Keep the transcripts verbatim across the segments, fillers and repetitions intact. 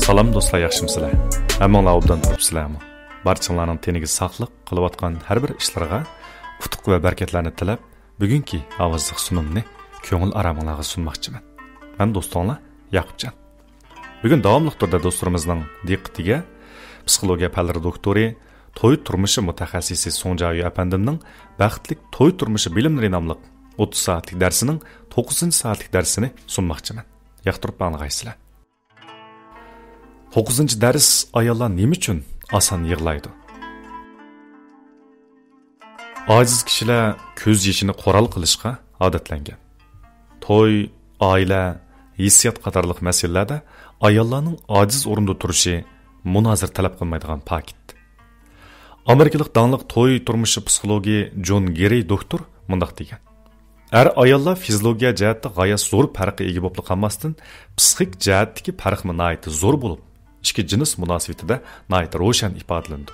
سالام دوستلار، ياخشىمۇسىلەر؟ ھەممىڭلار ئوبدان تۇرۇپسىلەرمۇ؟ بارچىڭلارنىڭ تېنىگە ساقلىق، قىلىۋاتقان ھەر بىر ئىشلىرىغا ئۇتۇق ۋە بەرىكەتلەرنى تىلەپ، بۈگۈنكى ئاۋازلىق سۇنۇمنى كۆڭۈل ئارامىڭلارغا سۇنماقچىمەن. مەن دوستۇڭلار ياقۇپجان. بۈگۈن داۋاملىق تۈردە دوستلىرىمىزنىڭ دىققىتىگە پسىخولوگىيە پەنلىرى دوكتورى، توي تۇرمۇشى مۇتەخەسسىسى سۇڭ جايۈ ئەپەندىمنىڭ بەختلىك توي تۇرمۇشى بىلىملىرى ناملىق ئوتتۇز سائەتلىك دەرسىنىڭ توققۇزىنچى سائەتلىك دەرسىنى سۇنماقچىمەن. ياقتۇرۇپ ئاڭلىغايسىلەر. توققۇزىنچى دەرس، ئاياللار نېمە ئۈچۈن ئاسان يىغلايدۇ؟ ئاجىز كىشىلەر كۆز يېشىنى قورال قىلىشقا ئادەتلەنگەن. توي، ئائىلە، ھېسسىيات قاتارلىق مەسىلىلەردە ئاياللارنىڭ ئاجىز ئورۇندا تۇرۇشى مۇنازىرە تەلەپ قىلمايدىغان پاكىت. ئامېرىكىلىق داڭلىق توي تۇرمۇشى پسىخولوگى جون گېررى دوكتور مۇنداق دېگەن: ئەر ئاياللار فىزىولوگىيە جەھەتتە غايەت زور پەرققە ئىگە بولۇپلا قالماستىن، پسىخىك جەھەتتىكى پەرقمۇ ناھايىتى زور بولۇپ، ئىككى جىنس مۇناسىۋىتىدە ناھايىتى روشەن ئىپادىلىنىدۇ.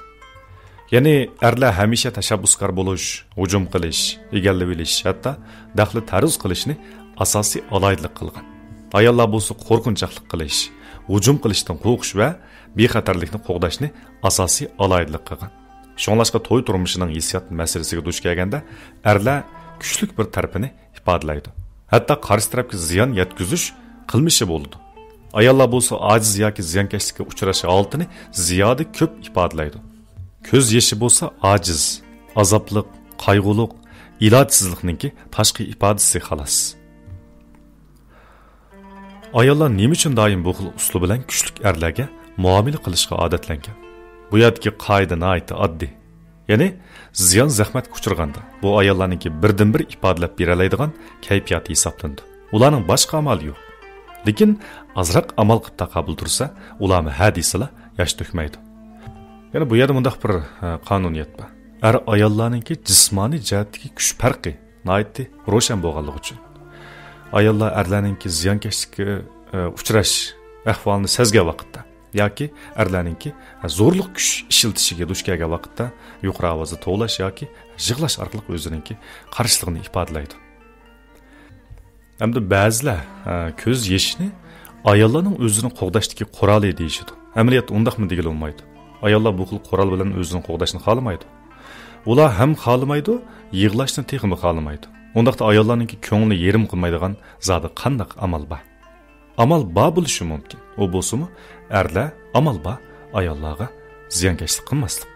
يەنى ئەرلەر ھەمىشە تەشەببۇسكار بولۇش، ھۇجۇم قىلىش، ئىگىلىۋېلىش، ھەتتا دەخلى تەرۇز قىلىشنى ئاساسىي ئالاھىدىلىك قىلغان. ئاياللار بولسا قورقۇنچاقلىق قىلىش، ھۇجۇم قىلىشتىن قورقۇش ۋە بىخەتەرلىكنى قوغداشنى ئاساسىي ئالاھىدىلىك قىلغان. شۇڭلاشقا توي تۇرمۇشىنىڭ ھېسسىيات مەسىلىسىگە دۇچ كەلگەندە، ئەرلەر كۈچلۈك بىر تەرىپىنى ئىپادىلەيدۇ. ھەتتا قارشى تەرەپكە زىيان يەتكۈزۈش قىلمىشى بولىدۇ. ئاياللار بولسا ئاجىز ياكى زىيانكەشلىككە ئۇچراش ھالىتىنى زىيادە كۆپ ئىپادىلەيدۇ. كۆز يېشى بولسا ئاجىز، ئازابلىق، قايغۇلۇق، ئىلاجسىزلىقنىڭكى تاشقى ئىپادىسى، خالاس. ئاياللار نېمە ئۈچۈن دائىم بۇ خىل ئۇسۇل بىلەن كۈچلۈك ئەرلەرگە مۇئامىلە قىلىشقا ئادەتلەنگەن؟ بۇ يەردىكى قائىدە ناھايىتى ئاددىي. يەنى زىيان زەخمەتكە ئۇچرىغاندا، بۇ ئاياللارنىڭكى بىردىنبىر ئىپادىلەپ بېرەلەيدىغان كەيپىياتى ھېسابلىنىدۇ. ئۇلارنىڭ باشقا ئامالى يوق. لېكىن ئازراق ئامال قىلىپ تاقابىل تۇرسا، ئۇلارمۇ ھە دېسىلا ياش تۆكمەيدۇ. يەنە بۇ يەردە مۇنداق بىر، ھە، قانۇنىيەت بار. ئەر ئاياللارنىڭكى جىسمانىي جەھەتتىكى كۈچ پەرقى ناھايىتى روشەن بولغانلىقى ئۈچۈن، ئاياللار ئەرلەرنىڭكى زىيانكەشلىككە، ئە، ئۇچراش ئەھۋالىنى سەزگەن ۋاقىتتا ياكى ئەرلەرنىڭكى زورلۇق كۈچ ئىشلىتىشىگە دۇچ كەلگەن ۋاقىتتا يۇقىرى ئاۋازدا توۋلاش ياكى يىغلاش ئارقىلىق ئۆزىنىڭكى قارشىلىقىنى ئىپادىلەيدۇ. ئەمدى بەزىلەر، ئە، كۆز يېشىنى ئاياللارنىڭ ئۆزىنى قوغداشتىكى قورالى دېيىشىدۇ. ئەمەلىيەتتە ئۇنداقمۇ دېگىلى بولمايدۇ. ئاياللار بۇ خىل قورال بىلەن ئۆزىنى قوغداشنى خالىمايدۇ. ئۇلار ھەم خالىمايدۇ، يىغلاشنى تېخىمۇ خالىمايدۇ. ئۇنداقتا ئاياللارنىڭكى كۆڭلىنى يېرىم قىلمايدىغان زادى قانداق ئامال بار؟ ئامال بار بولۇشى مۇمكىن. ئۇ بولسىمۇ، ئەرلەر ئامال بار ئاياللارغا زىيانكەشلىك قىلماسلىق،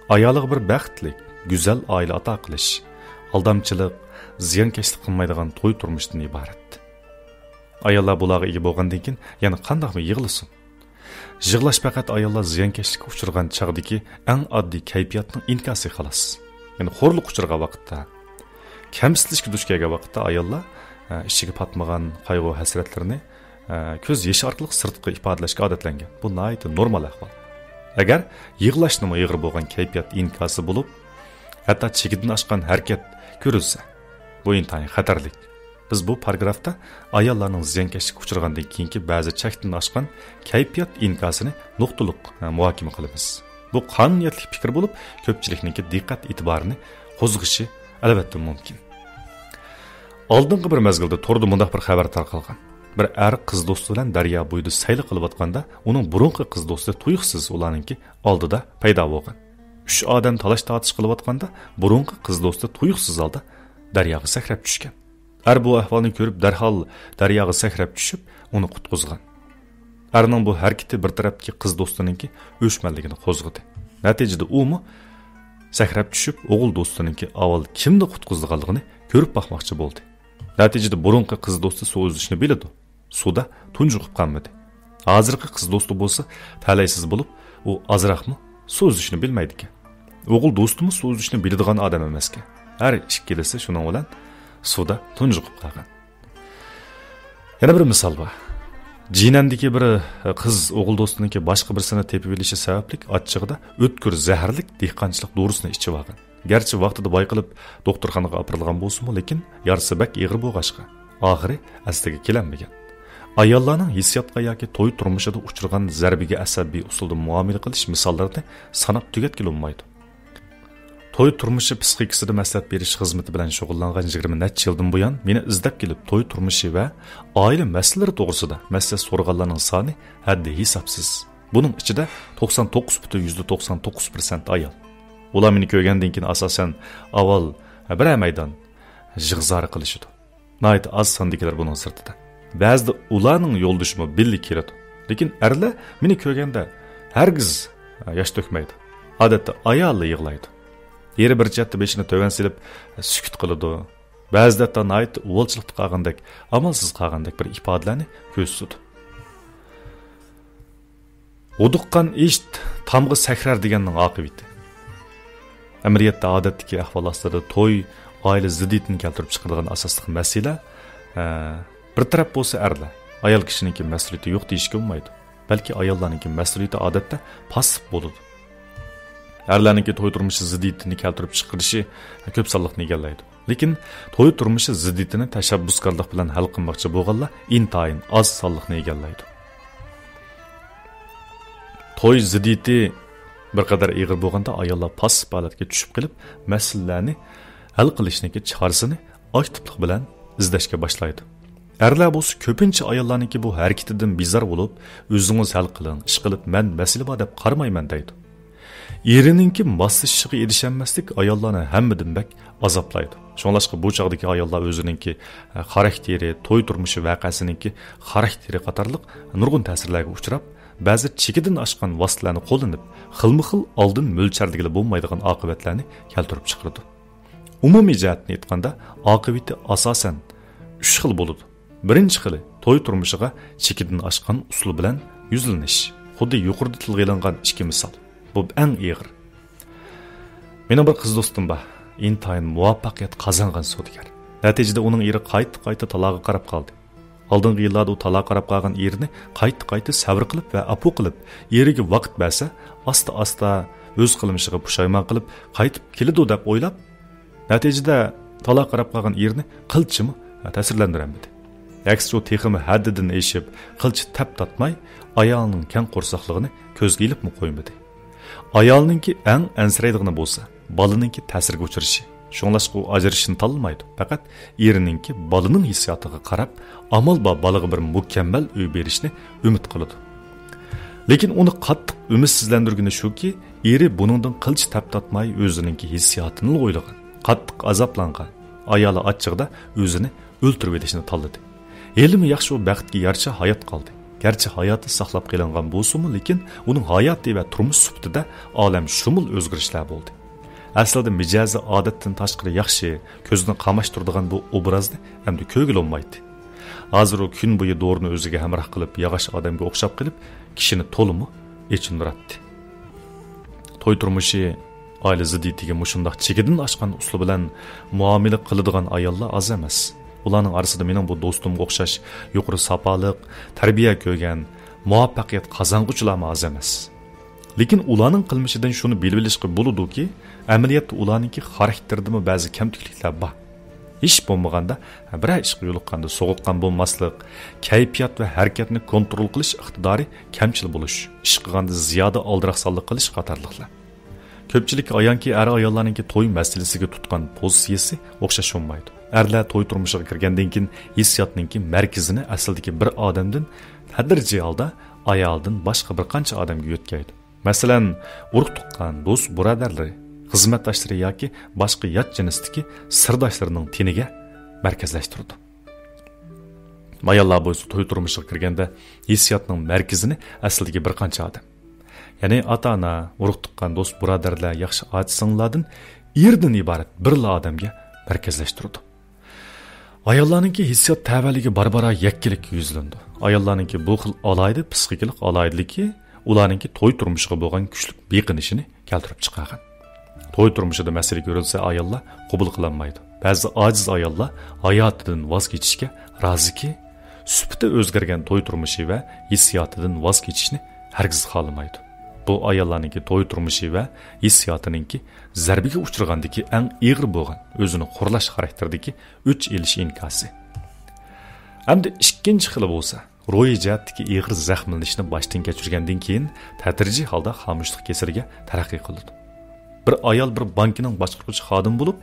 ئايالىغا بىر بەختلىك، گۈزەل ئائىلە ئاتا قىلىش، ئالدامچىلىق، زىيانكەشلىك قىلمايدىغان توي تۇرمۇشتىن ئىبارەت. ئاياللار بۇلارغا ئىگە بولغاندىن كېيىن يەنە قانداقمۇ يىغلىسۇن؟ يىغلاش پەقەت ئاياللار زىيانكەشلىككە ئۇچرىغان چاغدىكى ئەڭ ئاددىي كەيپىياتنىڭ ئىنكاسى، خالاس. يەنى خورلۇققا ئۇچرىغان ۋاقىتتا، كەمسىتىلىشكە دۇچ كەلگەن ۋاقىتتا ئاياللار، ئە، ئىچىگە پاتمىغان قايغۇ-ھەسرەتلىرىنى، ئە، كۆز يېشى ئارقىلىق سىرتقا ئىپادىلەشكە ئادەتلەنگەن. بۇ ناھايىتى نورمال ئەھۋال. ئەگەر يىغلاشنىمۇ ئېغىر بولغان كەيپىيات ئىنكاسى بولۇپ، ھەتتا چېكىدىن ئاشقان ھەرىكەت كۆرۈلسە، بۇ ئىنتايىن خەتەرلىك. بىز بۇ پاراگرافتا ئاياللارنىڭ زىيانكەشلىككە ئۇچرىغاندىن كېيىنكى بەزى چەكتىن ئاشقان كەيپىيات ئىنكاسىنى نۇقتىلىق، ھە، مۇھاكىمە قىلىمىز. بۇ قانۇنىيەتلىك پىكىر بولۇپ، كۆپچىلىكنىڭكى دىققەت ئېتىبارىنى قوزغىشى ئەلۋەتتە مۇمكىن. ئالدىنقى بىر مەزگىلدە توردا مۇنداق بىر خەۋەر تارقالغان. بىر ئەر قىز دوستى بىلەن دەريا بويىدا سەيلە قىلىۋاتقاندا، ئۇنىڭ بۇرۇنقى قىز دوستى تۇيۇقسىز ئۇلارنىڭكى ئالدىدا پەيدا بولغان. ئۈچ ئادەم تالاش-تارتىش قىلىۋاتقاندا، بۇرۇنقى قىز دوستى تۇيۇقسىز ھالدا دەرياغا سەكرەپ چۈشكەن. ئەر بۇ ئەھۋالنى كۆرۈپ، دەرھال دەرياغا سەكرەپ چۈشۈپ، ئۇنى قۇتقۇزغان. ئەرنىڭ بۇ ھەرىكىتى بىر تەرەپتىكى قىز دوستىنىڭكى ئۆچمەنلىكىنى قوزغىدى. نەتىجىدە ئۇمۇ سەكرەپ چۈشۈپ، ئوغۇل دوستىنىڭكى ئاۋۋال كىمنى قۇتقۇزىدىغانلىقىنى كۆرۈپ باقماقچى بولدى. نەتىجىدە بۇرۇنقى قىز دوستى سۇ ئۈزۈشنى بىلىدۇ. سۇدا تۇنجۇقۇپ قالمىدى. ھازىرقى قىز دوستى بولسا تەلەيسىز بولۇپ، ئۇ ئازراقمۇ سۇ ئۈزۈشنى بىلمەيدىكەن. ئوغۇل دوستىمۇ سۇ ئۈزۈشنى بىلىدىغان ئادەم ئەمەسكەن. ھەر ئىككىلىسى شۇنىڭ بىلەن سۇدا تۇنجۇقۇپ قالغان. يەنە بىر مىسال بار. جىنەندىكى بىر قىز ئوغۇل دوستىنىڭكى باشقا بىرسىنى تېپىۋېلىشى سەۋەبلىك ئاچچىقىدا ئۆتكۈر زەھەرلىك دېھقانچىلىق دورىسىنى ئىچىۋالغان. گەرچە ۋاقتىدا بايقىلىپ دوختۇرخانىغا ئاپىرىلغان بولسىمۇ، لېكىن يارىسى بەك ئېغىر بولغاچقا، ئاخىرى ئەسلىگە كېلەلمىگەن. ئاياللارنىڭ ھېسسىياتقا ياكى توي تۇرمۇشىدا ئۇچرىغان زەربىگە ئەسەبىي ئۇسۇلدا مۇئامىلە قىلىش مىساللىرىنى ساناپ تۈگەتكىلى بولمايدۇ. توي تۇرمۇشى پسىخىكىسىدا مەسلىھەت بېرىش خىزمىتى بىلەن شۇغۇللانغان يىگىرمە نەچچە يىلدىن بۇيان، مېنى ئىزدەپ كېلىپ، توي تۇرمۇشى ۋە ئائىلە مەسىلىلىرى توغرىسىدا مەسلىھەت سورىغانلارنىڭ سانى ھەددى ھېسابسىز. بۇنىڭ ئىچىدە توقسان توققۇز پۈتۈن يۈزدە توقسان توققۇز پىرسەنت ئايال. ئۇلار مېنى كۆرگەندىن كېيىن ئاساسەن ئاۋۋال بىرەر مەيدان يىغا-زار قىلىشىدۇ. ناھايىتى ئاز ساندىكىلەر بۇنىڭ سىرتىدا. بەزىدە ئۇلارنىڭ يولدىشىمۇ بىللە كېلىدۇ. لېكىن ئەرلەر مېنى كۆرگەندە ھەرگىز ياش تۆكمەيدۇ. ئادەتتە ئاياللا يىغلايدۇ. ئېرى بىر چەتتە بېشىنى تۆۋەن سېلىپ سۈكۈت قىلىدۇ. بەزىدە ھەتتا ناھايىتى ئۇۋالچىلىقتا قالغاندەك، ئامالسىز قالغاندەك بىر ئىپادىلەرنى كۆرسىتىدۇ. ھودۇققان ئىت تامغا سەكرەر دېگەننىڭ ئاقىۋىتى. ئەمەلىيەتتە ئادەتتىكى ئەھۋال ئاستىدا توي، ئائىلە زىددىيىتىنى كەلتۈرۈپ چىقىرىدىغان ئاساسلىق مەسىلە، ئە، بىر تەرەپ بولسا ئەرلەر. ئايال كىشىنىڭكى مەسئۇلىيىتى يوق دېيىشكە بولمايدۇ. بەلكى ئاياللارنىڭكى مەسئۇلىيىتى ئادەتتە پاسسىپ بولىدۇ. ئەرلەرنىڭكى توي تۇرمۇشى زىددىيىتىنى كەلتۈرۈپ چىقىرىشى كۆپ سانلىقنى ئىگىلەيدۇ. لېكىن توي تۇرمۇشى زىددىيىتىنى تەشەببۇسكارلىق بىلەن ھەل قىلماقچى بولغانلار ئىنتايىن ئاز سانلىقنى ئىگىلەيدۇ. توي زىددىيىتى بىر قەدەر ئېغىر بولغاندا، ئاياللار پاسسىپ ھالەتكە چۈشۈپ قېلىپ، مەسىلىلەرنى ھەل قىلىشنىڭكى چارىسىنى ئاكتىپلىق بىلەن ئىزدەشكە باشلايدۇ. ئەرلەر بولسا كۆپىنچە ئاياللارنىڭكى بۇ ھەرىكىتىدىن بىزار بولۇپ، «ئۆزىڭىز ھەل قىلىڭ، ئىشقىلىپ مەن مەسىلە بار دەپ قارىمايمەن» دەيدۇ. ئېرىنىڭكى ماسلىشىشىغا ئېرىشەلمەسلىك ئاياللارنى ھەممىدىن بەك ئازابلايدۇ. شۇڭلاشقا بۇ چاغدىكى ئاياللار ئۆزىنىڭكى، ئە، خاراكتېرى، توي تۇرمۇشى ۋەقەسىنىڭكى خاراكتېرى قاتارلىق نۇرغۇن تەسىرلەرگە ئۇچراپ، بەزى چېكىدىن ئاشقان ۋاسىتىلەرنى قوللىنىپ، خىلمۇ خىل ئالدىن مۆلچەرلىگىلى بولمايدىغان ئاقىۋەتلەرنى كەلتۈرۈپ چىقىرىدۇ. ئومۇمىي جەھەتتىن ئېيتقاندا، ئاقىۋىتى ئاساسەن ئۈچ خىل بولىدۇ. بىرىنچى خىلى، توي تۇرمۇشىغا چېكىدىن ئاشقان ئۇسۇل بىلەن يۈزلىنىش. خۇددى يۇقىرىدا تىلغا ئېلىنغان ئىككى مىسال. بۇ ئەڭ ئېغىر. مېنىڭ بىر قىز دوستۇم بار. ئىنتايىن مۇۋەپپەقىيەت قازانغان سودىگەر. نەتىجىدە ئۇنىڭ ئېرى قايتا-قايتا تالاغا قاراپ قالدى. ئالدىنقى يىللاردا ئۇ تالاغا قاراپ قالغان ئېرىنى قايتا-قايتا سەۋر قىلىپ ۋە ئاپۇ قىلىپ، ئېرىگە ۋاقىت بەرسە، ئاستا-ئاستا ئۆز قىلمىشىغا پۇشايمان قىلىپ، قايتىپ كېلىدۇ دەپ ئويلاپ، نەتىجىدە تالاغا قاراپ قالغان ئېرىنى قىلچىمۇ تەسىرلەندۈرەلمىدى. ئەكسىچە، ئۇ تېخىمۇ ھەددىدىن ئېشىپ، قىلچە تەپ تارتماي، ئايالىنىڭ كەڭ قورساقلىقىنى كۆزگە ئىلىپمۇ قويمىدى. ئايالنىڭكى ئەڭ ئەنسىرەيدىغىنى بولسا، بالىنىڭكى تەسىرگە ئۇچرىشى. شۇڭلاشقا ئۇ ئاجرىشىشنى تاللىمايدۇ. پەقەت ئېرىنىڭكى بالىنىڭ ھېسسىياتىغا قاراپ، ئامال بار بالىغا بىر مۇكەممەل ئۆي بېرىشنى ئۈمىد قىلىدۇ. لېكىن ئۇنى قاتتىق ئۈمىدسىزلەندۈرگىنى شۇكى، ئېرى بۇنىڭدىن قىلچە تەپ تارتماي ئۆزىنىڭكى ھېسسىياتىنىلا ئويلىغان. قاتتىق ئازابلانغان. ئايالى ئاچچىقىدا ئۆزىنى ئۆلتۈرۈۋېتىشنى تاللىدى. ھېلىمۇ ياخشى، ئۇ بەختكە يارىشا ھايات قالدى. گەرچە ھاياتى ساقلاپ قېلىنغان بولسىمۇ، لېكىن ئۇنىڭ ھاياتى ۋە تۇرمۇش سۈپىتىدە ئالەمشۇمۇل ئۆزگىرىشلەر بولدى. ئەسلىدە مىجەزى ئادەتتىن تاشقىرى ياخشى، كۆزنى قاماشتۇرىدىغان بۇ ئوبرازنى ئەمدى كۆرگىلى بولمايتتى. ھازىر ئۇ كۈن بويى دورىنى ئۆزىگە ھەمراھ قىلىپ ياغاچ ئادەمگە ئوخشاپ قېلىپ، كىشىنى تولىمۇ ئېچىندۇراتتى. توي تۇرمۇشى، ئائىلە زىددىيىتىگە مۇشۇنداق چېكىدىن ئاشقان ئۇسۇل بىلەن مۇئامىلە قىلىدىغان ئاياللار ئاز ئەمەس. ئۇلارنىڭ ئارىسىدا مېنىڭ بۇ دوستۇمغا ئوخشاش يۇقىرى ساپالىق، تەربىيە كۆرگەن، مۇۋەپپەقىيەت قازانغۇچىلارمۇ ئاز ئەمەس. لېكىن ئۇلارنىڭ قىلمىشىدىن شۇنى بىلىۋېلىشقا بولىدۇكى، ئەمەلىيەتتە ئۇلارنىڭكى خاراكتېرىدىمۇ بەزى كەمتۈكلۈكلەر بار. ھېچ بولمىغاندا بىرەر ئىشقا يولۇققاندا سوغۇققان بولماسلىق، كەيپىيات ۋە ھەرىكەتنى كونترول قىلىش ئىقتىدارى كەمچىل بولۇش، ئىش قىلغاندا زىيادە ئالدىراقسانلىق قىلىش قاتارلىقلار. كۆپچىلىككە ئايانكى، ئەر-ئاياللارنىڭكى توي مەسىلىسىگە تۇتقان پوزىتسىيىسى ئوخشاش بولمايدۇ. ئەرلەر توي تۇرمۇشىغا كىرگەندىن كېيىن ھېسسىياتنىڭكى مەركىزىنى ئەسلىدىكى بىر ئادەمدىن تەدرىجىي ھالدا ئايالدىن باشقا بىر قانچە ئادەمگە يۆتكەيدۇ. مەسىلەن، ئۇرۇق-تۇغقان، دوست-بۇرادەرلىرى، خىزمەتداشلىرى ياكى باشقا يات جىنستىكى سىرداشلىرىنىڭ تېنىگە مەركەزلەشتۈرىدۇ. ئاياللار بولسا توي تۇرمۇشىغا كىرگەندە ھېسسىياتنىڭ مەركىزىنى ئەسلىدىكى بىر قانچە ئادەم، يەنى ئاتا-ئانا، ئۇرۇق-تۇغقان، دوست-بۇرادەرلەر، ياخشى ئاچا-سىڭىللاردىن ئېرىدىن ئىبارەت بىرلا ئادەمگە مەركەزلەشتۈرىدۇ. ئاياللارنىڭكى ھېسسىيات تەۋەلىكى بارا-بارا يەككىلىككە يۈزلىنىدۇ. ئاياللارنىڭكى بۇ خىل ئالاھىدە پسىخىكىلىق ئالاھىدىلىكى ئۇلارنىڭكى توي تۇرمۇشىغا بولغان كۈچلۈك بېقىنىشىنى كەلتۈرۈپ چىقارغان. توي تۇرمۇشىدا مەسىلە كۆرۈلسە، ئاياللار قوبۇل قىلالمايدۇ. بەزى ئاجىز ئاياللار ھاياتىدىن ۋاز كېچىشكە رازىكى، سۈپىتى ئۆزگەرگەن توي تۇرمۇشى ۋە ھېسسىياتىدىن ۋاز كېچىشنى ھەرگىز خالىمايدۇ. بۇ ئاياللارنىڭكى توي تۇرمۇشى ۋە ھېسسىياتىنىڭكى زەربىگە ئۇچرىغاندىكى ئەڭ ئېغىر بولغان ئۆزىنى خورلاش خاراكتېرىدىكى ئۆچ ئېلىش ئىنكاسى. ئەمدى ئىككىنچى خىلى بولسا، روھىي جەھەتتىكى ئېغىر زەخىملىنىشنى باشتىن كەچۈرگەندىن كېيىن تەدرىجىي ھالدا خامۇشلۇق كېسىلىگە تەرەققىي قىلىدۇ. بىر ئايال بىر بانكىنىڭ باشقۇرغۇچى خادىمى بولۇپ،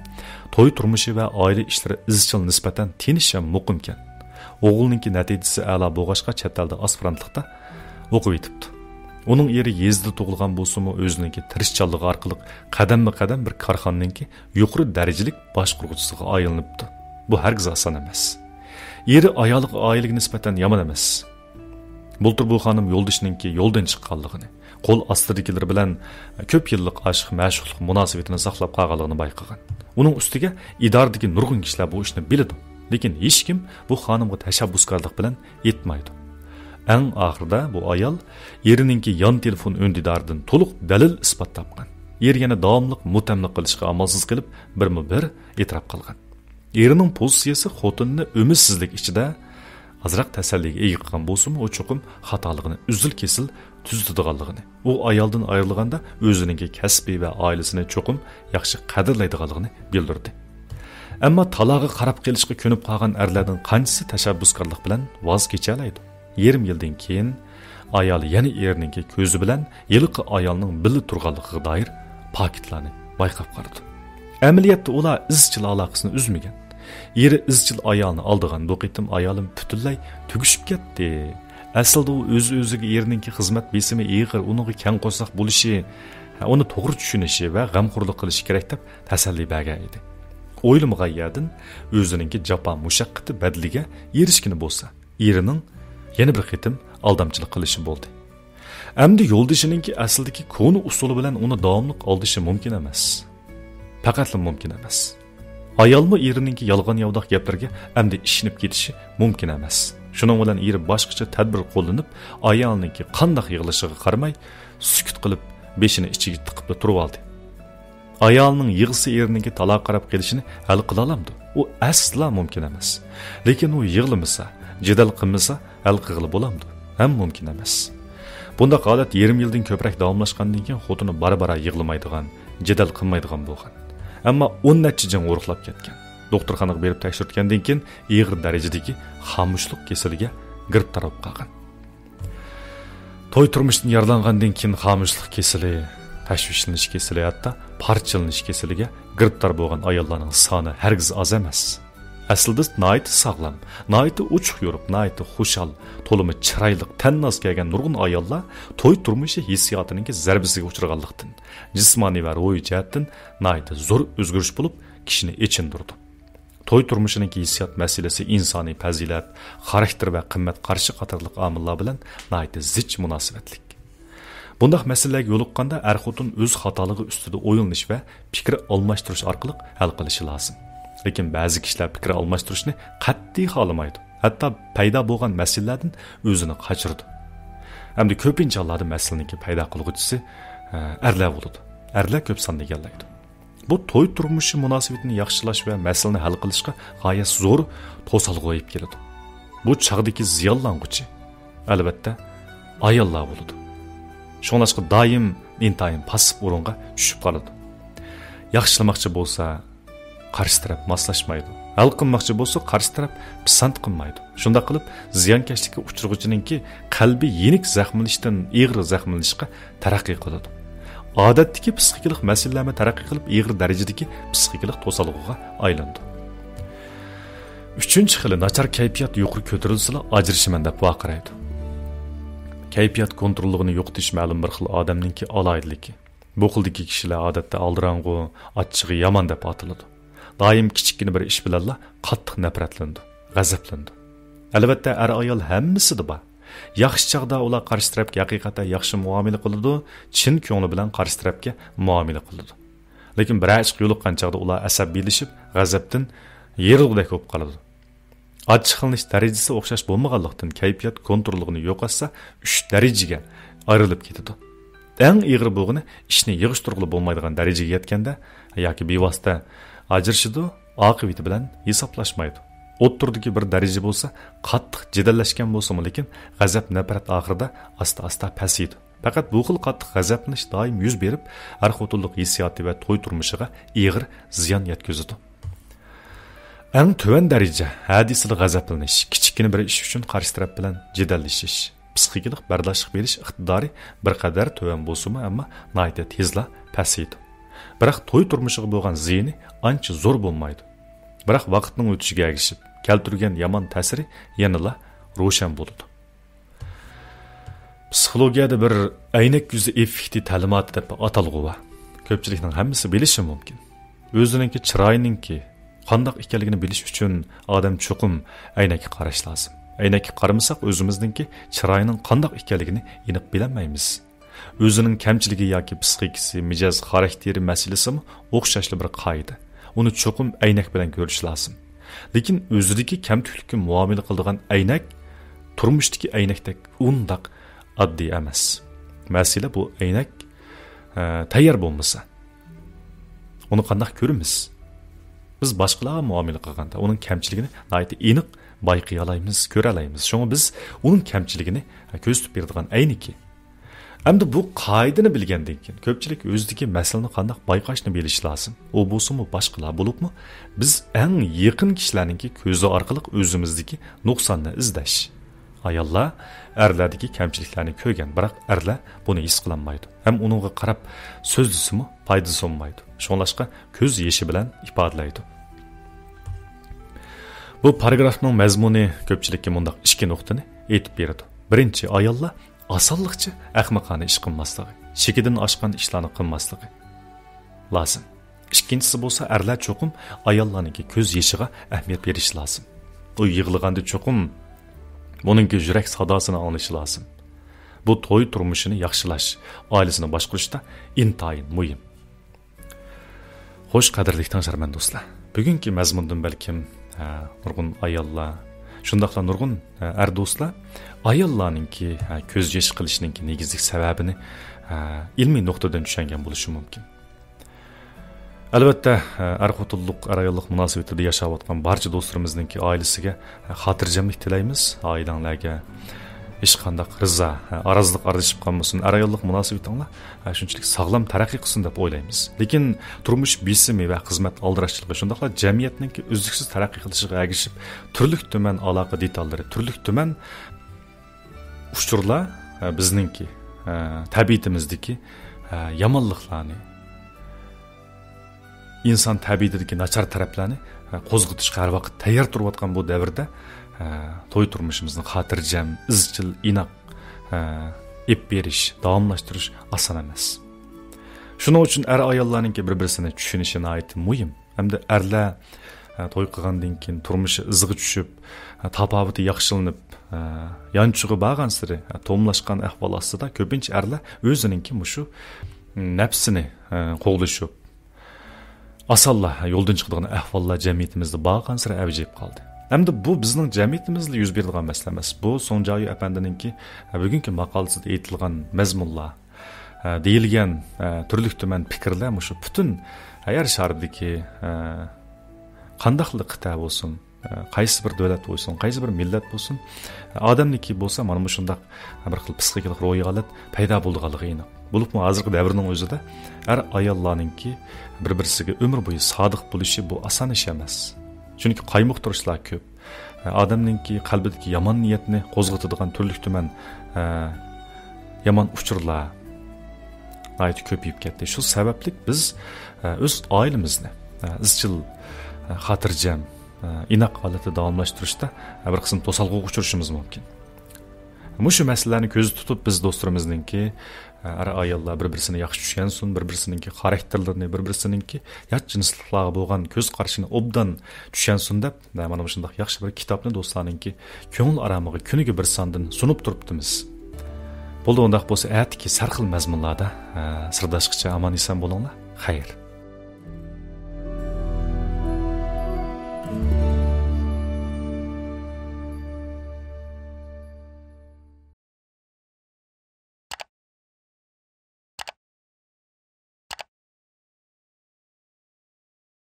توي تۇرمۇشى ۋە ئائىلە ئىشلىرى ئىزچىل نىسبەتەن تىنچ ھەم مۇقىمكەن. ئوغلىنىڭكى نەتىجىسى ئەلا بولغاچقا، چەت ئەلدە ئاسپىرانتلىقتا ئوقۇۋېتىپتۇ. ئۇنىڭ ئېرى يېزىدا تۇغۇلغان بولسىمۇ، ئۆزىنىڭكى تىرىشچانلىقى ئارقىلىق قەدەممۇ قەدەم بىر كارخانىنىڭكى يۇقىرى دەرىجىلىك باشقۇرغۇچىسىغا ئايلىنىپتۇ. بۇ ھەرگىز ئاسان ئەمەس. ئېرى ئايالىغا، ئائىلىگە نىسبەتەن يامان ئەمەس. بۇلتۇر بۇ خانىم يولدىشىنىڭكى يولدىن چىققانلىقىنى، قول ئاستىدىكىلىرى بىلەن كۆپ يىللىق ئاشىق-مەشۇقلۇق مۇناسىۋىتىنى ساقلاپ قالغانلىقىنى بايقىغان. ئۇنىڭ ئۈستىگە ئىدارىدىكى نۇرغۇن كىشىلەر بۇ ئىشنى بىلىدۇ، لېكىن ھېچكىم بۇ خانىمغا تەشەببۇسكارلىق بىلەن ئېيتمايدۇ. ئەڭ ئاخىرىدا بۇ ئايال ئېرىنىڭكى يان تېلېفون ئۈندىدارىدىن تولۇق دەلىل-ئىسپات تاپقان. ئېرى يەنە داۋاملىق مۇتتەملىق قىلىشقا ئامالسىز قېلىپ، بىرمۇ بىر ئېتىراپ قىلغان. ئېرىنىڭ پوزىتسىيىسى خوتۇنىنى ئۈمىدسىزلىك ئىچىدە ئازراق تەسەللىگە ئىگە قىلغان بولسىمۇ، ئۇ چوقۇم خاتالىقىنى ئۈزۈل-كېسىل تۈزىتىدىغانلىقىنى، ئۇ ئايالدىن ئايرىلغاندا ئۆزىنىڭكى كەسپى ۋە ئائىلىسىنى چوقۇم ياخشى قەدىرلەيدىغانلىقىنى بىلدۈردى. ئەمما تالاغا قاراپ قېلىشقا كۆنۈپ قالغان ئەرلەردىن قانچىسى تەشەببۇسكارلىق بىلەن ۋاز كېچەلەيدۇ؟ يېرىم يىلدىن كېيىن ئايالى يەنە ئېرىنىڭكى كۆزى بىلەن ھېلىقى ئايالنىڭ بىللە تۇرغانلىقىغا دائىر پاكىتلارنى بايقاپ قالىدۇ. ئەمەلىيەتتە ئۇلار ئىزچىل ئالاقىسىنى ئۈزمىگەن. ئېرى ئىزچىل ئايالنى ئالدىغان، بۇ قېتىم ئايالىم پۈتۈنلەي تۈگىشىپ كەتتى. ئەسلىدە ئۇ ئۆز-ئۆزىگە ئېرىنىڭكى خىزمەت بېسىمى ئېغىر، ئۇنىڭغا كەڭ قورساق بولۇشى، ھە، ئۇنى توغرا چۈشىنىشى ۋە غەمخورلۇق قىلىشى كېرەك دەپ تەسەللى بەرگەن ئىدى. ئويلىمىغان يەردىن ئۆزىنىڭكى جاپا مۇشەققىتى بەدىلىگە ئېرىشكىنى بولسا، ئېرىنىڭ يەنە بىر قېتىم ئالدامچىلىق قىلىشى بولدى. ئەمدى يولدىشىنىڭكى ئەسلىدىكى كونا ئۇسۇلى بىلەن ئۇنى داۋاملىق ئالدىشى مۇمكىن ئەمەس. پەقەتلا مۇمكىن ئەمەس. ئايالمۇ ئېرىنىڭكى يالغان-ياۋىداق گەپلىرىگە ئەمدى ئىشىنىپ كېتىشى مۇمكىن ئەمەس. شۇنىڭ بىلەن ئېرى باشقىچە تەدبىر قوللىنىپ، ئايالىنىڭكى قانداق يىغلىشىغا قارىماي، سۈكۈت قىلىپ، بېشىنى ئىچىگە تىقىپلا تۇرۇۋالدى. ئايالىنىڭ يىغىسى ئېرىنىڭكى تالاغا قاراپ قېلىشىنى ھەل قىلالامدۇ؟ ئۇ ئەسلا مۇمكىن ئەمەس. لېكىن ئۇ يىغلىمىسا، جېدەل قىلمىسا، ھەل قىلغىلى بولامدۇ؟ ھەم مۇمكىن ئەمەس. بۇنداق ھالەت يېرىم يىلدىن كۆپرەك داۋاملاشقاندىن كېيىن خوتۇنى بارا-بارا يىغلىمايدىغان، جېدەل قىلمايدىغان بولغان. ئەمما ئون نەچچە جىڭ ئورۇقلاپ كەتكەن. دوختۇرخانىغا بېرىپ تەكشۈرتكەندىن كېيىن ئېغىر دەرىجىدىكى خامۇشلۇق كېسىلىگە گىرىپتار بولۇپ قالغان. توي تۇرمۇشتىن يارىلانغاندىن كېيىن خامۇشلۇق كېسىلى، تەشۋىشلىنىش كېسىلى، ھەتتا پارچىلىنىش كېسىلىگە گىرىپتار بولغان ئاياللارنىڭ سانى ھەرگىز ئاز ئەمەس. ئەسلىدە ناھايىتى ساغلام، ناھايىتى ئوچۇق يورۇق، ناھايىتى خۇشال، تولىمۇ چىرايلىق، تەنناز كەلگەن نۇرغۇن ئاياللار توي تۇرمۇشى ھېسسىياتىنىڭكى زەربىسىگە ئۇچرىغانلىقتىن، جىسمانىي ۋە روھىي جەھەتتىن ناھايىتى زور ئۆزگىرىش بولۇپ، كىشىنى ئېچىندۇرىدۇ. توي تۇرمۇشىنىڭكى ھېسسىيات مەسىلىسى ئىنسانىي پەزىلەت، خاراكتېر ۋە قىممەت قارىشى قاتارلىق ئامىللار بىلەن ناھايىتى زىچ مۇناسىۋەتلىك. بۇنداق مەسىلىلەرگە يولۇققاندا ئەر-خوتۇن ئۆز خاتالىقى ئۈستىدە ئويلىنىش ۋە پىكىر ئالماشتۇرۇش ئارقىلىق ھەل قىلىشى لازىم. لېكىن بەزى كىشىلەر پىكىر ئالماشتۇرۇشنى قەتئىي خالىمايدۇ، ھەتتا پەيدا بولغان مەسىلىلەردىن ئۆزىنى قاچۇرىدۇ. ئەمدى كۆپىنچە ھاللاردا مەسىلىنىڭكى پەيدا قىلغۇچىسى، ئە، ئەرلەر بولىدۇ. ئەرلەر كۆپ ساندا ئىگىلەيدۇ. بۇ توي تۇرمۇشى مۇناسىۋىتىنى ياخشىلاش ۋە مەسىلىنى ھەل قىلىشقا غايەت زور توسالغۇ ئېلىپ كېلىدۇ. بۇ چاغدىكى زىيانلانغۇچى، ئەلۋەتتە، ئاياللار بولىدۇ. شۇڭلاشقا دائىم ئىنتايىن پاسسىپ ئورۇنغا چۈشۈپ قالىدۇ. ياخشىلىماقچى بولسا، قارشى تەرەپ ماسلاشمايدۇ. ھەل قىلماقچى بولسا، قارشى تەرەپ پىسەنت قىلمايدۇ. شۇنداق قىلىپ، زىيانكەشلىككە ئۇچرىغۇچىنىڭكى قەلبى يېنىك زەخىملىنىشتىن ئېغىر زەخىملىنىشقا تەرەققىي قىلىدۇ. ئادەتتىكى پسىخىكىلىق مەسىلىلەرمۇ تەرەققىي قىلىپ، ئېغىر دەرىجىدىكى پسىخىكىلىق توسالغۇغا ئايلىنىدۇ. ئۈچىنچى خىلى ناچار كەيپىيات يۇقىرى كۆتۈرۈلسىلا، ئاجرىشىمەن دەپ ۋارقىرايدۇ. كەيپىيات كونتروللۇقىنى يوقىتىش مەلۇم بىر خىل ئادەمنىڭكى ئالاھىدىلىكى. بۇ خىلدىكى كىشىلەر ئادەتتە ئالدىراڭغۇ، ئاچچىقى يامان دەپ ئاتىلىدۇ. دائىم كىچىككىنە بىر ئىش بىلەنلا قاتتىق نەپرەتلىنىدۇ، غەزەپلىنىدۇ. ئەلۋەتتە، ئەر-ئايال ھەممىسىدە بار. ياخشى چاغدا ئۇلار قارشى تەرەپكە ھەقىقەتەن ياخشى مۇئامىلە قىلىدۇ، چىن كۆڭلى بىلەن قارشى تەرەپكە مۇئامىلە قىلىدۇ. لېكىن بىرەر ئىشقا يولۇققان چاغدا ئۇلار ئەسەبىيلىشىپ، غەزەپتىن يېرىلغۇدەك بولۇپ قالىدۇ. ئاچچىقلىنىش دەرىجىسى ئوخشاش بولمىغانلىقتىن، كەيپىيات كونتروللۇقىنى يوقاتسا، ئۈچ دەرىجىگە ئايرىلىپ كېتىدۇ. ئەڭ ئېغىرى بولغىنى ئىشنى يىغىشتۇرغىلى بولمايدىغان دەرىجىگە يەتكەندە ياكى بىۋاسىتە ئاجرىشىدۇ، ئاقىۋىتى بىلەن ھېسابلاشمايدۇ. ئوتتۇرىدىكى بىر دەرىجە بولسا قاتتىق جېدەللەشكەن بولسىمۇ، لېكىن غەزەپ-نەپرەت ئاخىرىدا ئاستا-ئاستا پەسىيىدۇ. پەقەت بۇ خىل قاتتىق غەزەپلىنىش دائىم يۈز بېرىپ، ئەر-خوتۇنلۇق ھېسسىياتى ۋە توي تۇرمۇشىغا ئېغىر زىيان يەتكۈزىدۇ. ئەڭ تۆۋەن دەرىجە ھەدىسىدە غەزەپلىنىش، كىچىككىنە بىر ئىش ئۈچۈن قارشى تەرەپ بىلەن جېدەللىشىش، پسىخىكىلىق بەرداشلىق بېرىش ئىقتىدارى بىر قەدەر تۆۋەن بولسىمۇ، ئەمما ناھايىتى تېزلا پەسىيىدۇ. بىراق توي تۇرمۇشىغا بولغان زىيىنى ئانچە زور بولمايدۇ. بىراق ۋاقىتنىڭ ئۆتۈشىگە ئەگىشىپ، كەلتۈرگەن يامان تەسىرى يەنىلا روشەن بولىدۇ. پسىخولوگىيەدە بىر ئەينەك يۈزى ئېففېكتى تەلىماتى دەپ ئاتالغۇ بار. كۆپچىلىكنىڭ ھەممىسى بىلىشى مۇمكىن. ئۆزىنىڭكى چىرايىنىڭكى قانداق ئىكەنلىكىنى بىلىش ئۈچۈن ئادەم چوقۇم ئەينەككە قاراش لازىم. ئەينەككە قارىمىساق، ئۆزىمىزنىڭكى چىرايىنىڭ قانداق ئىكەنلىكىنى ئېنىق بىلەلمەيمىز. ئۆزىنىڭ كەمچىلىكى ياكى پسىخىكىسى، مىجەز، خاراكتېرى مەسىلىسىمۇ ئوخشاشلا بىر قائىدە. ئۇنى چوقۇم ئەينەك بىلەن كۆرۈش لازىم. لېكىن ئۆزىدىكى كەمتۈكلۈككە مۇئامىلە قىلىدىغان ئەينەك تۇرمۇشتىكى ئەينەكتەك ئۇنداق ئاددىي ئەمەس. مەسىلە بۇ ئەينەك، ئە، تەييار بولمىسا، ئۇنى قانداق كۆرىمىز؟ بىز باشقىلارغا مۇئامىلە قىلغاندا ئۇنىڭ كەمچىلىكىنى ناھايىتى ئېنىق بايقىيالايمىز، كۆرەلەيمىز. شۇڭا بىز ئۇنىڭ كەمچىلىكىنى، ئە، كۆزىتىپ بېرىدىغان ئەينىكى. ئەمدى بۇ قائىدىنى بىلگەندىن كېيىن كۆپچىلىك ئۆزىدىكى مەسىلىنى قانداق بايقاشنى بىلىشى لازىم. ئۇ بولسىمۇ باشقىلار بولۇپمۇ بىز ئەڭ يېقىن كىشىلەرنىڭكى كۆزى ئارقىلىق ئۆزىمىزدىكى نۇقساننى ئىزدەش. ئاياللار ئەرلەردىكى كەمچىلىكلەرنى كۆرگەن، بىراق ئەرلەر بۇنى ھېس قىلالمايدۇ ھەم ئۇنىڭغا قاراپ سۆزلىسىمۇ پايدىسى بولمايدۇ. شۇڭلاشقا كۆز يېشى بىلەن ئىپادىلەيدۇ. بۇ پاراگرافنىڭ مەزمۇنى كۆپچىلىككە مۇنداق ئىككى نۇقتىنى ئېيتىپ بېرىدۇ. بىرىنچى، ئاياللار ئاسانلىقچە ئەخمىقانە ئىش قىلماسلىقى، چېكىدىن ئاشقان ئىشلارنى قىلماسلىقى لازىم. ئىككىنچىسى بولسا، ئەرلەر چوقۇم ئاياللارنىڭكى كۆز يېشىغا ئەھمىيەت بېرىشى لازىم. ئۇ يىغلىغاندا چوقۇم ئۇنىڭكى يۈرەك ساداسىنى ئاڭلىشى لازىم. بۇ توي تۇرمۇشىنى ياخشىلاش، ئائىلىسىنى باشقۇرۇشتا ئىنتايىن مۇھىم. خوش، قەدىرلىك تىڭشارمەن دوستلار. بۈگۈنكى مەزمۇندىن بەلكىم، ھە، نۇرغۇن ئاياللار، شۇنداقلا نۇرغۇن، ھە، ئەر دوستلار ئاياللارنىڭكى، ھە، كۆز يېشى قىلىشىنىڭكى نېگىزلىك سەۋەبىنى، ھە، ئىلمىي نۇقتىدىن چۈشەنگەن بولۇشى مۇمكىن. ئەلۋەتتە، ئەر-خوتۇنلۇق، ئەر-ئاياللىق مۇناسىۋىتىدە ياشاۋاتقان بارچە دوستلىرىمىزنىڭكى ئائىلىسىگە خاتىرجەملىك تىلەيمىز. ئائىلەڭلەرگە ھېچقانداق ئىزا، ئارازلىق ئارىلىشىپ قالمىسۇن. ئەر-ئاياللىق مۇناسىۋىتىڭلار شۇنچىلىك ساغلام تەرەققىي قىلسۇن دەپ ئويلايمىز. لېكىن تۇرمۇش بېسىمى ۋە خىزمەت ئالدىراشچىلىقى، شۇنداقلا جەمئىيەتنىڭكى ئۈزلۈكسىز تەرەققىي قىلىشىغا ئەگىشىپ، تۈرلۈك تۈمەن ئالاقە دېتاللىرى، تۈرلۈك تۈمەن ئۇچۇرلار، ئە، بىزنىڭكى، ئە، تەبىئىتىمىزدىكى، ئە، يامانلىقلارنى، ئىنسان تەبىئىتىدىكى ناچار تەرەپلەرنى، ئە، قوزغىتىشقا ھەر ۋاقىت تەييار تۇرۇۋاتقان بۇ دەۋردە، ئە، توي تۇرمۇشىمىزنى خاتىرجەم، ئىزچىل، ئىناق، ئە، ئېلىپ بېرىش، داۋاملاشتۇرۇش ئاسان ئەمەس. شۇنىڭ ئۈچۈن ئەر-ئاياللارنىڭكى بىر-بىرسىنى چۈشىنىشى ناھايىتى مۇھىم. ھەمدە ئەرلەر، ئە، توي قىلغاندىن كېيىن تۇرمۇشى ئىزىغا چۈشۈپ، ئە، تاپاۋىتى ياخشىلىنىپ، ئە، يانچۇقى بارغانسېرى، ئە، توملاشقان ئەھۋال ئاستىدا كۆپىنچە ئەرلەر ئۆزىنىڭكى مۇشۇ نەپسىنى، ئە، قوغلىشىپ، ئاسانلا يولدىن چىقىدىغان ئەھۋاللار جەمئىيىتىمىزدە بارغانسېرى ئەۋج ئېلىپ قالدى. ئەمدى بۇ بىزنىڭ جەمئىيىتىمىزدە يۈز بېرىدىغان مەسىلە ئەمەس. بۇ سۇڭ جايۈ ئەپەندىنىڭكى، ئە، بۈگۈنكى ماقالىسىدە ئېيتىلغان مەزمۇنلار، ئە، دېيىلگەن، ئە، تۈرلۈك تۈمەن پىكىرلەر مۇشۇ پۈتۈن يەر شارىدىكى، ئە، قانداقلا قىتئە بولسۇن، ئە، قايسى بىر دۆلەت بولسۇن، قايسى بىر مىللەت بولسۇن، ئادەمنىڭكى بولسا مانا مۇشۇنداق بىر خىل پسىخىكىلىق روھىي ھالەت پەيدا بولىدىغانلىقى ئېنىق. بولۇپمۇ ھازىرقى دەۋرنىڭ ئۆزىدە ئەر ئاياللارنىڭكى بىر-بىرسىگە ئۆمۈر بويى سادىق بولۇشى بۇ ئاسان ئىش ئەمەس. چۈنكى قايمۇقتۇرۇشلار كۆپ. ئادەمنىڭكى قەلبىدىكى يامان نىيەتنى قوزغىتىدىغان تۈرلۈك تۈمەن، ئە، يامان ئۇچۇرلار ناھايىتى كۆپىيىپ كەتتى. شۇ سەۋەبلىك بىز، ئە، ئۆز ئائىلىمىزنى، ئە، ئىزچىل، ئە، خاتىرجەم، ئە، ئىناق ھالەتتە داۋاملاشتۇرۇشتا، ئە، بىر قىسىم توسالغۇغا ئۇچرىشىمىز مۇمكىن. مۇشۇ مەسىلىلەرنى كۆزدە تۇتۇپ، بىز دوستلىرىمىزنىڭكى، ئە، ئەر-ئاياللار بىر-بىرسىنى ياخشى چۈشەنسۇن، بىر-بىرسىنىڭكى خاراكتېرلىرىنى، بىر-بىرسىنىڭكى يات جىنسلىقلارغا بولغان كۆز قارىشىنى ئوبدان چۈشەنسۇن دەپ، مانا مۇشۇنداق ياخشى بىر كىتابنى دوستلارنىڭكى كۆڭۈل ئارامىغا كۈنىگە بىر ساندىن سۇنۇپ تۇرۇپتىمىز. بولدى، ئۇنداق بولسا ئەتىكى سەرخىل مەزمۇنلاردا، ئە، سىرداشقىچە ئامان-ئېسەن بولۇڭلار. خەير.